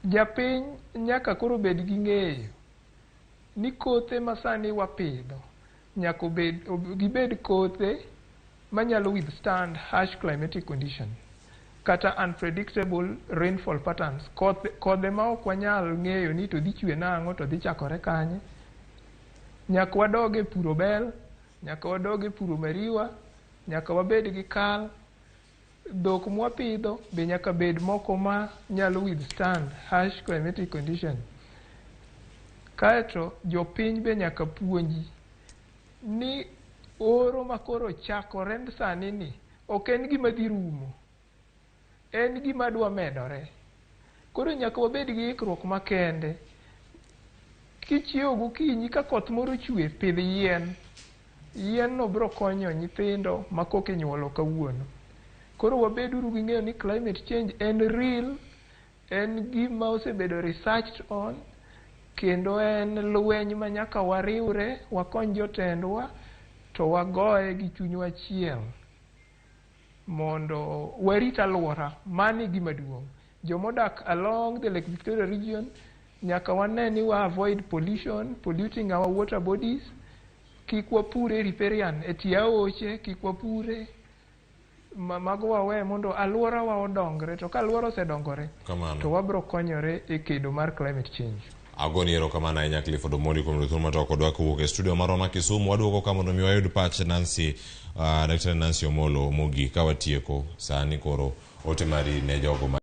Japiny nyaka koro bed gi ng'eyo ni kothe ma sani wapidho nyaka obed, gibed kothe manyalo withstand harsh climatic condition kata unpredictable rainfall patterns. Kodhe ma ok wanyal ng'eyo ni to dhi chwe nang'o to dhi chakore kanye. Nyaka wadog e puro bel, nyaka wadog e puro mariwa, nyaka wabed gi kal. Dhok mwapidho be nyaka bed moko ma nyalo withstand harsh climatic condition. Kaeto jopiny be nyaka puonji ni oro makoro chakore sani ni ok en gima dhi rumo, en gima dwa medore. Koro nyaka wabed gi ikruok makende. Kichiewo gokinyi ka koth moro chwe, pidh yien. Yien no biro konyo nyithindo ma koka inyuolo kawuono. Koro wabeduru gi ng'eyo ni climate change en real, en gima osebedo researched on, kendo en lweny ma nyaka wariwre, wakony jotendwa, to wagoye gi chunywa achiel mondo warit alwora. Mano e gima duong'. Jomodak along the Lake Victoria region nyaka wane ni wa avoid pollution, polluting our water bodies. Kik wapure riparian e tie aoche, kik wapure mago wawe mondo alwora wa odongre. To ka alwora osedongore, Kamano. to wabro konyore e kedo mar climate change. Agoni erokamano ahinya Clifford Omondi kuom thuolo ma to kodwa kowuok e studio marwa ma Kisumu. Waduogo ka mondo mi wayud pach Nancy, Daktari Nancy Omolo mogik ka watieko sani koro ote mari ne jogo ma